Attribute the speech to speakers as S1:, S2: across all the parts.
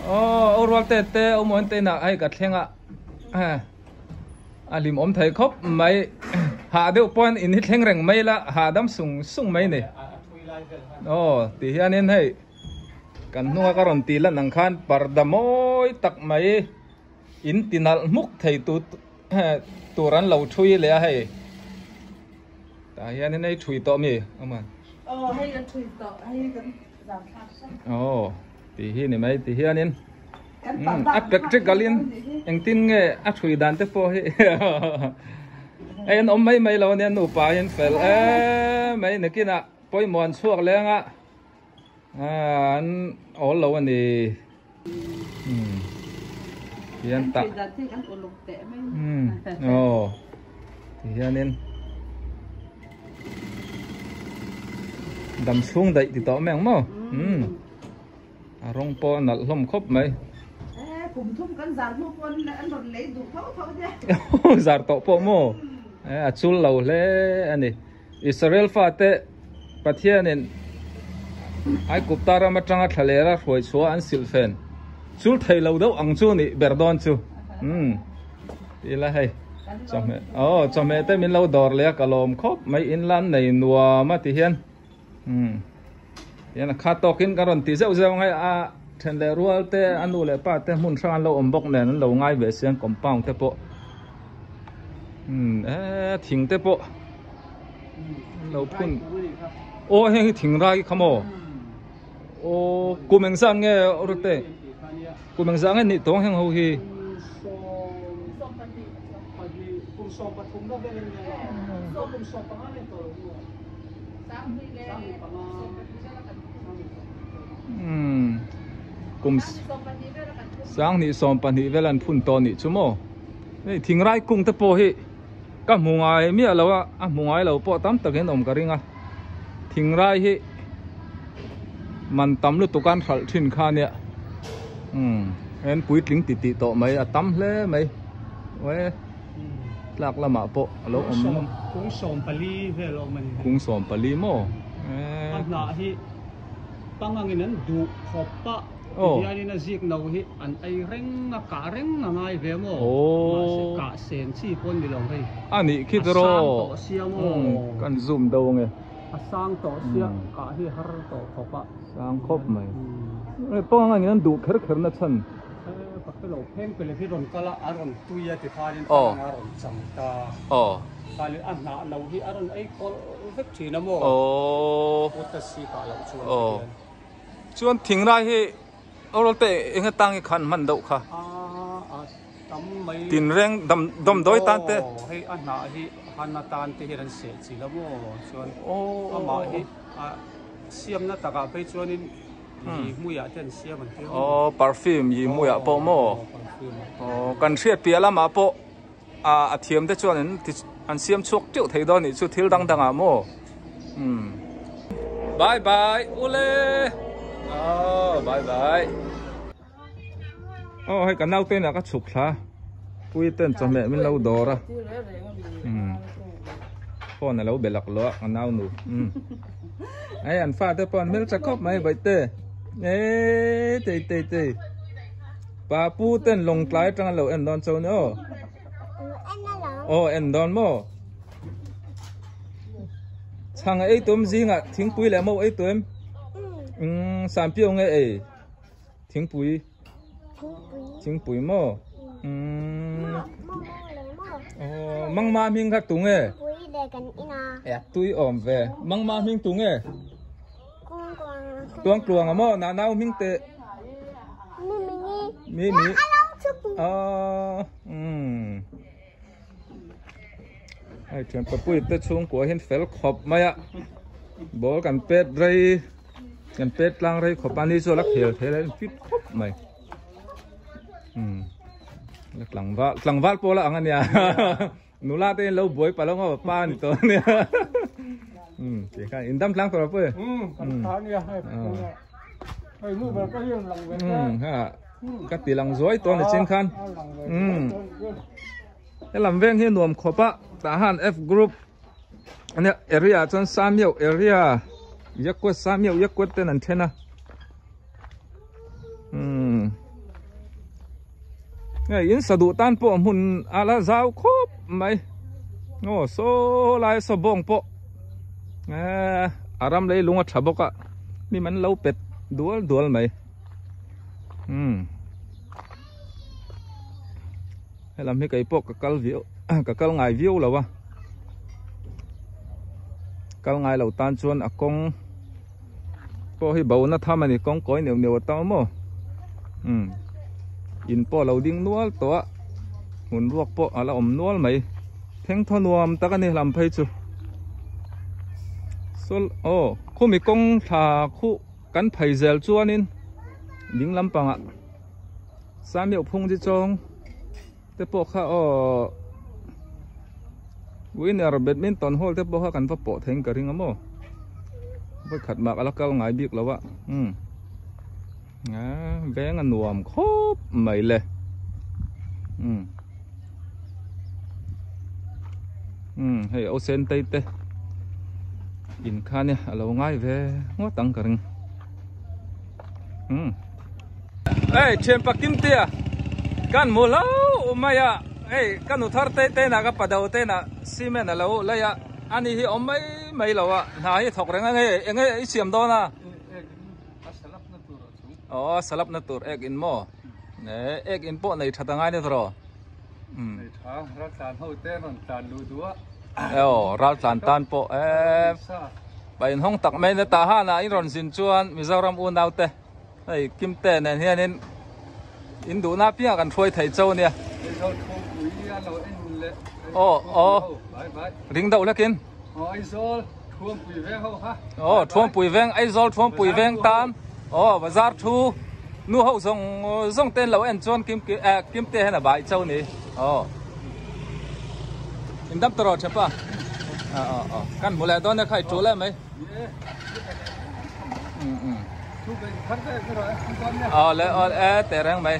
S1: Aw o rual te te o muan te inah hei ka thleng a a hlim awm thei khawp mai hah deuh pawn in hi thleng reng mai la hahdam sung sung mai ni aw ti hianin hei kan hnunga ka rawn tih lan ang khan parda mawi tak mai in ti nalh hmuk thei tu tur an lo thui leh a hei tah hianin hei thui tawh mi awm ang
S2: aw hei kan thui tawh hei kan zam thlak
S1: aw tih hi ni mai ti hianin a practical in engtin nge a thui dan te pawh hi hei an awm mai mai lo ania nupa hian fel em mai nakinah pawimawh an chhuak leng a an awl lo a ni hian tah aw ti hianin dam chhung daih ti tawh mai ang maw umm a rawng pawh a nalh hlawm khawp mai
S2: kum thum kan zar hnu pawn an rawn lei duh tho tho che
S1: zar tawh pawh maw a chul lo hle a ni Israel fate Pathianin Aigupta ram atanga thlalera hruai chhuah an silhfen chul thei lo deuh ang chu nih ber dawn chu umm tila hei chawhmeh aw chawhmeh te min lo dawr leh a ka lawm khawp mai in lan nei nuam a ti hian umm hian a khat tawkin ka rawn ti zeuh zeuh ang hei a then leh rual te a nu leh pa te hmun hrang an lo awm bawk nen an lo ngai ve siang compound te pawh umm e thing te pawh lo phun aw heng hi thing rai kha maw aw kum eng zat nge rute kum eng zat nge nih tawng heng ho hi umm kum sanghnih 12 vel an phun tawh nih chu maw hei thing rai kung te pawh hi Ka hmu ngai miah lo a, a hmu ngai lo pawh tam takin awm ka ring a. Thingrai hi man tam lutuk an hralh thin kha nia. Umm en puitling ti tih tawh mai a tam hle mai. Uae tlak lamah pawh a lo awm.
S3: Kung 14 vel awm a ni.
S1: Kung 14 maw?
S3: A hnah hi pangangin an duh khawp a. Ti hianin a zik no hi an ei reng a, kah reng a ngai ve maw? Mahse kah sen chi pawh ni lo hei.
S1: A nih khi chu rawh.
S3: A sang tawh sia maw?
S1: Kan zoom deuh ange.
S3: A sang tawh sia, kah hi har tawh khawp a.
S1: Sang khawp mai. Hei pawng angin an duh kher kher na chhan.
S3: Ka hre lo, pheng pele hi rawn kal a, a rawn tui a ti khanin pang a rawn chang ta. Khanin a hnah lo hi a rawn ei kawlh vek thin a maw? Put a si kah loh chuan ti hian.
S1: Chuan thingrai hi Aurel te eng atang hi khan hman deuh kha.
S3: A tam mai.
S1: Tinreng dam dawmdawi tan te.
S3: Aw hei a hnah hi han atan te hian an seh chi lo maw chuan amah hi a siamna takah phei chuanin yi hmuiah te an siam an tia maw.
S1: Aw perfume yi hmuiah pawh maw. Aw kan hriat piah lamah pawh a thiam te chuan an siam chhuak teuh thei dawn nih chu thil dang dang ah maw umm bye bye ule aw bye bye aw hei ka naute inah ka chhuk thla pui ten chawhmeh min lo dawr a umm phone a lo be lak lo a ka nau nu umm hei an fate pawh an hmeltha khawp mai baihte eee tei tei tei. Pa pu ten lawng tlai atang an lo en dawn cho ni aw. Aw en dawn maw. Chhang ei tum zingah thingpui leh mo ei tum. Um sanpiau nge ei thingpui. Thingpui maw. Um Aw mangma hming kha tu nge? Tui awm ve. Mangma hming tu nge? Tuang tluang a maw na nau hming te. Mi mi. Aw umm. Hei thian papui te chhungkua hian fel khawp mai a. Ball kan pet rei kan pet tlang rei khawp a ni chu a la khel thei la fit khawp mai. Umm. La tlangval tlangval pawh la ang a nia. Nula te in lo buai palo nga pa ni to nia. Um ti khan in dam tlang tawh pui.
S3: Um kan tha nia hei. Hei nu ber ka hian lang ve
S1: ta. Um ha ka ti lang zuai to ni chin khan. Um helam veng hi nuam khawp a tah han F group ania area chuan Samiau area Yakwat Samiau Yakwat ten an then a. Um. In sa duh tan pawh hmun a la zau khawp mai aw saw lai saw bawng pawh a ram lei lung a tha bawk a mi man lo pet dual dual mai helam hi kei pawh ka kal viau ka kal ngai viau lo a kal ngai lo tan chuan a kawng pawh hi bo na tham ani kawng kawi neuh neuh a tam maw in pawh lo ding nual tawh a hmun ruak pawh a la awm nual mai thleng thaw nuam tak ani lam phei chu saw aw khumi kawng thla khu kan phei zel chuanin ding lampangah samiau phung chi chawng te pawh kha aw winner badminton hall te pawh kha kan va pawh thei in ka ring a maw voi khat mah ka la kal ngai bik lo a umm veng a nuam khawp mai le umm umm hei aw sen tei te in kha nia a lo ngai ve ngawt ang ka ring umm. Hei thianpa Kimtea kan hmu hlauh mai a hei ka nu thar te te na ka pa do te na cement a lo lei a ani hi awm mai mai lo a hna hi thawk reng a nge enge i siam dawn a aw a salap na tur ek in maw ek in pawh nei that angai ni tawh
S3: nei tha ral tlan ho te rawn tlan luh duh a
S1: aw ral tlan tan pawh e pa in hawng tak mai na tah han ah in rawn zin chuan Mizoram unau te Hei Kimte nen hianin in duhna apiangah kan hruai thei cho ania.
S3: Aizawl Thuampui a lo en leh.
S1: Aw aw ring deuh hlekin.
S3: Aw Aizawl Thuampui veng ho kha.
S1: Aw Thuampui veng Aizawl Thuampui veng tan aw bazar thu nu ho zawng zawng te an lo en chuan Kim Kimte hian a bai cho ni. Aw in dam tawh rawh Thepa. Aw aw aw kan hmu leh dawn e kha i tul em mai. Awle awle e teh reng mai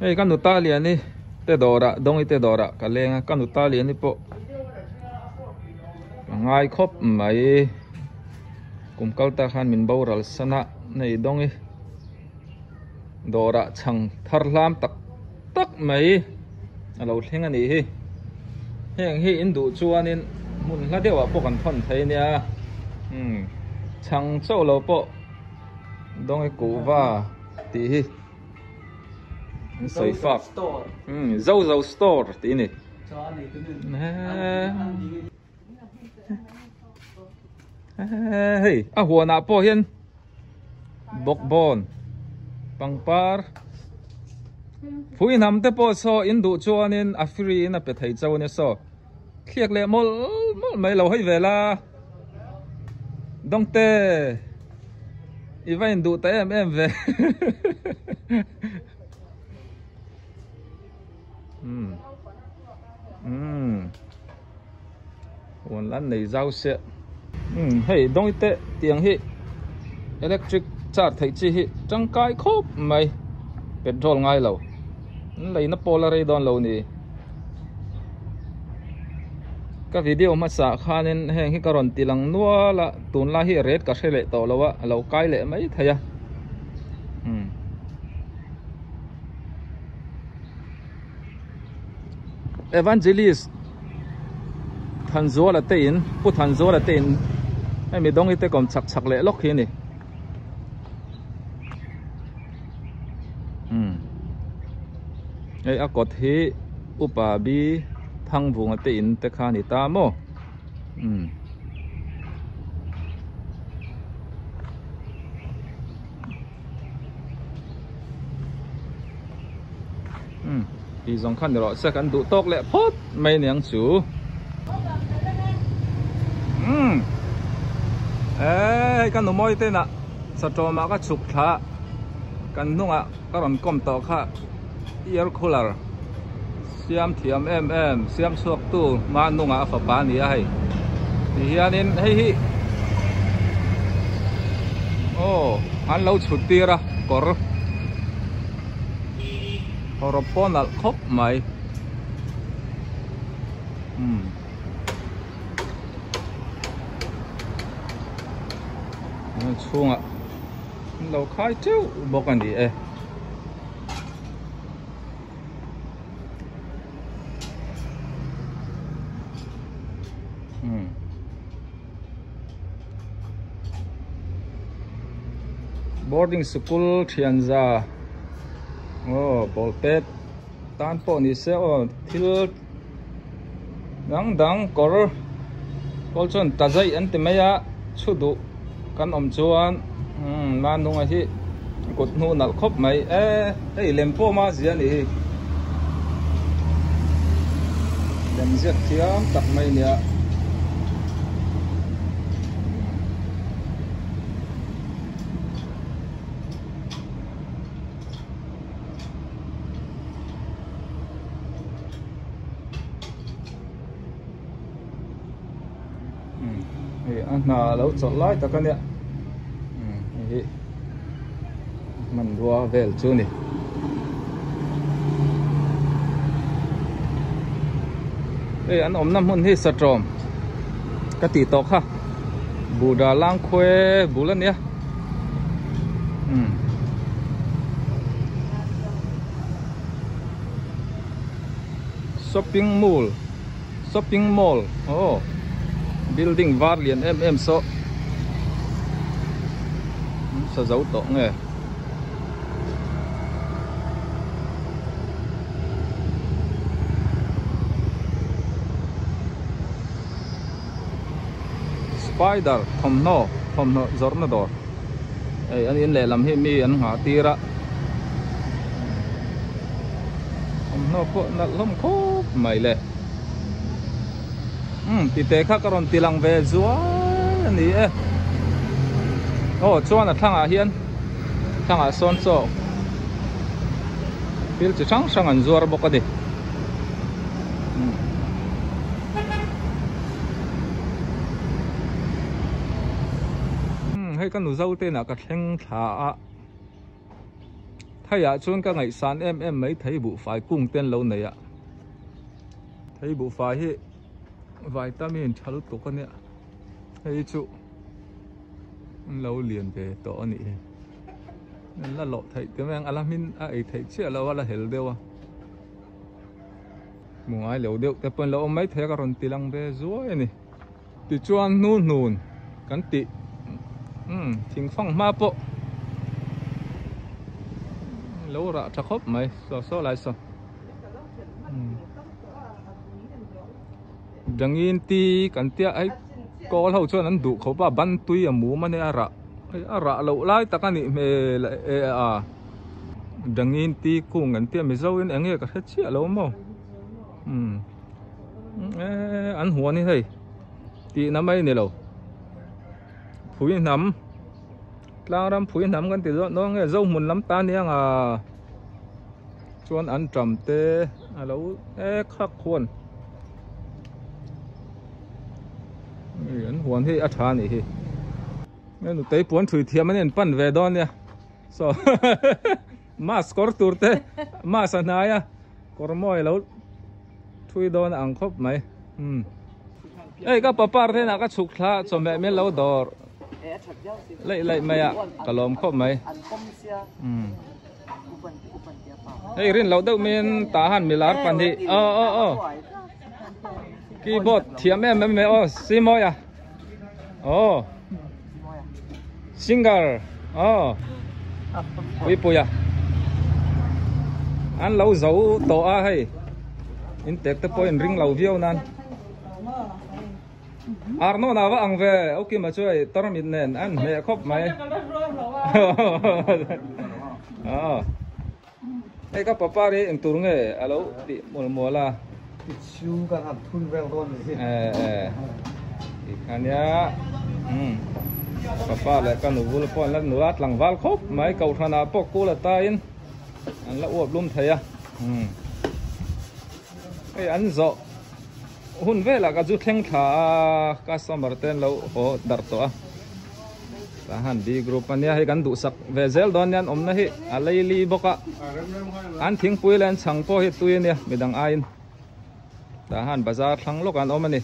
S1: hei ka nuta liani te dawrah dawngi te dawrah ka leng a ka nuta liani pawh ka ngai khawp mai kum kal ta khan min boral san a hei dawngi dawrah chhang thar hlam tak tak mai a lo thleng a nih hi heng hi in duh chuanin hmun hla deuh ah pawh kan thawn thei ania umm chhang chauh lo pawh dawngi kuhva tih hi an sawi fak umm zo zo store tih a ni hei a huanah pawh hian bawkbawn pangpar phui hnam te pawh saw in duh chuanin a free in a pe thei chauh ania saw thliak leh mawlh mawlh mai lo hawi vel a dawngte i va in duh ta em em ve umm umm. Huan lan nei zau se umm hei dawngi te tiang hi electric char theih chi hi tangkai khawp mai petrol ngai lo an leina pawl a rei dawn lo ni ka video hmasa khanin heng hi ka rawn ti lang nual a tunlai hi rate ka hre leh tawh lo a a lo kai leh mai thei a umm. Evangelist Thanzuala te in Pu Thanzuala te in hemi dawngi te kawm chak chak leh lawk hi a ni umm hei a kawt hi upa bi Thangvunga te in te kha a ni ta maw umm. Umm tih zawng khan ni rawh se kan duh tawk leh phawt mai aniang chu umm eh hei ka nu mawi te inah satawmah ka chhuk thla kan hnungah ka rawn kawm tawh kha ear cooler siam thiam em em siam chhuak tu hma hnungah a fapa a ni a hei ti hianin hei hi aw an lo chhut tir a kawr hawrawp pawh nalh khawp mai umm chhungah. An lo khai teuh bawk a ni e. Boarding school thianza aw ball pet tan pawh ni se aw thil dang dang kawr kawl chuan ta zaih an ti mai a chhu duh kan awm chuan umm manunga hi kut hnu nalh khawp mai e hei lem pawh ma zia a nih hi lem ziak thiam tak mai a nia. Hei a hna lo chawlh lai tak a nia hei hi hmanrua vel chu a ni. Hei an awmna hmun hi satawm ka tih tawh kha Buddha Langkhuai bul a nia. Shopping mall shopping mall aw building var lian em em saw sa zo tawh nge spider thawmhnaw thawmhnaw zawrhna dawr hei an in lehlam hi mi an nghah tir a thawmhnaw pawh nalh hlawm khawp mai le umm tite kha ka rawn ti lang ve zual a ni e aw chuan a thlangah hian thlangah sawn chaw thil chi hrang hrang an zuar bawk a ni. Hei ka nu zo te inah ka thleng thla a theiah chuan ka ngaihsan em em mai thei buhfai kung te an lo nei a thei buhfai hi vitamin tha lutuk a nia hei chu an lo lian ve tawh a nih hi an la lawh theih te mai ang a la hmin a ei theih chiah lo a la hel deuh a. Hmu ngai lo deuh te pawhin lo awm mai thei a ka rawn ti lang ve zuai a ni. Tichuan hnu hnun kan tih umm thing fang hma pawh lo rah tha khawp mai saw saw lai saw dangin ti kan tia hei kawl ho chuan an duh khawp a ban tui a mum a nia a rah hei a rah loh lai tak a nih hmel e a. Dangin ti kung an tia Mizo in eng nge ka hre chiah lo maw umm e an huan hi hei tihna mai ni lo phui hnam tlang ram phui hnam kan ti dawn dawn nge zo hmun lam ta nia nga chuan an ṭam te a lo e khak huan an huan hi a ṭha a nih hi nutei puan ṭhui thiam an in pan ve dawn nia. So mask kawr tur te mask a hnai a kawr mawi lo thui dawn a ang khawp mai umm hei ka papar te inah ka chhuk thla chawhmeh min lo dawr laih laih mai a ka lawm khawp mai umm hei rin loh deuh min tah han milar pahnih aw aw aw keyboard thiam em em mai aw Simawia aw. Singer aw Puipuia an lo zo tawh a hei in tek te pawh in ring lo viau nan Arnawn a va ang ve Okima chu hei tarmit nen an hmeh khawp mai aw hei ka papa ri eng tur nge a lo tih mual mual a
S4: Chu kan han thun vel dawn ni hi.
S1: Eh eh. Tikhania um papa leh ka nu bul pawh an la nula tlangval khawp mai kohhran ah pawh kul ata in an la uap lum thei a um hei an zawh hun velah ka zu thleng thla a customer te an lo haw darh tawh a. Tah han B group ania hei kan duhsak ve zel dawn nia an awmna hi a leili bawk a an thingpui leh an chhang pawh hi tui ania midang aiin tah han bazar thlang lawk an awm a ni.